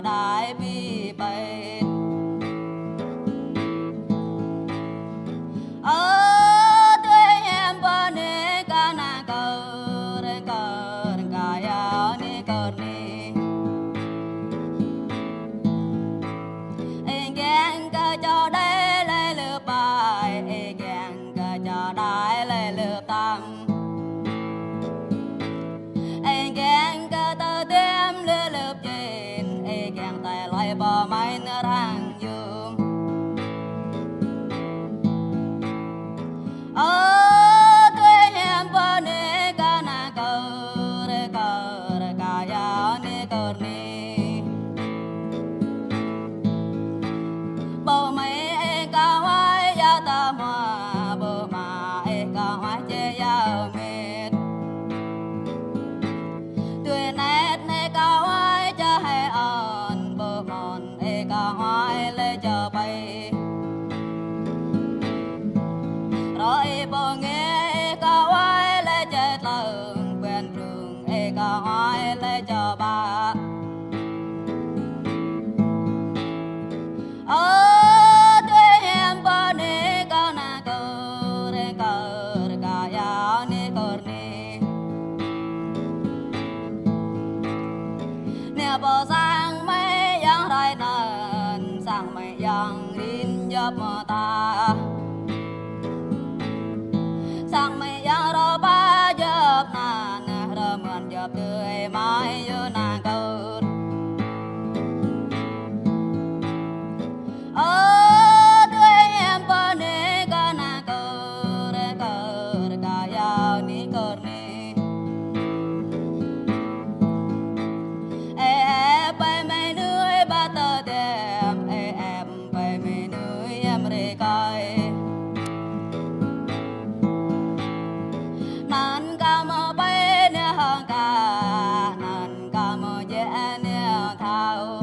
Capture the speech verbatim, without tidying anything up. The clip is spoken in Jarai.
đai pi pet. Ơ, tui hiam pơ ni kơ na kơ reng kơ reng kơ yao ni kơ ni. Ê kiăng kơ čô đai lĕ lưp bai, ê kiăng kơ čô đai lĕ lưp tăm. Ê kiăng kơ tơ tiam lĕ lưp čin, ê kiăng tai loi pơ mai nơ rang yum. Ơ, tui hiam pơ ni kơ na kơ reng kơ reng kơ yao ni kơ ni. Pơ mai ê kơ huai yao tơ hmua, pơ ma ê kơ huai či yao met. Tui net ê kơ huai čơ hai ơn, pơ mon ê kơ huai lĕ čơ pai. Roi pơ nge ê kơ huai lĕ čơ tlơng, pên brung ê kơ huai lĕ čơ ba. Ơ, tui hiam pơ ni kơ na kơ reng kơ reng kơ yao ni kơ ni. Ni pơ sang mai yang rai nan, sang mai yang rin djop mơta. Sang mai yang rơpa djop nan, rơmơn djop tui mai yua na kơ. Ơ, tui hiam pơ ni kơ na kơ reng kơ reng kơ yao ni kơ ni. Ê, ê, pai mai nui ba tơ dem, ê, em, pai mai nui em rê kai. Nan kơ mơ pai ni hăng ka, nan kơ mơ je ni thao.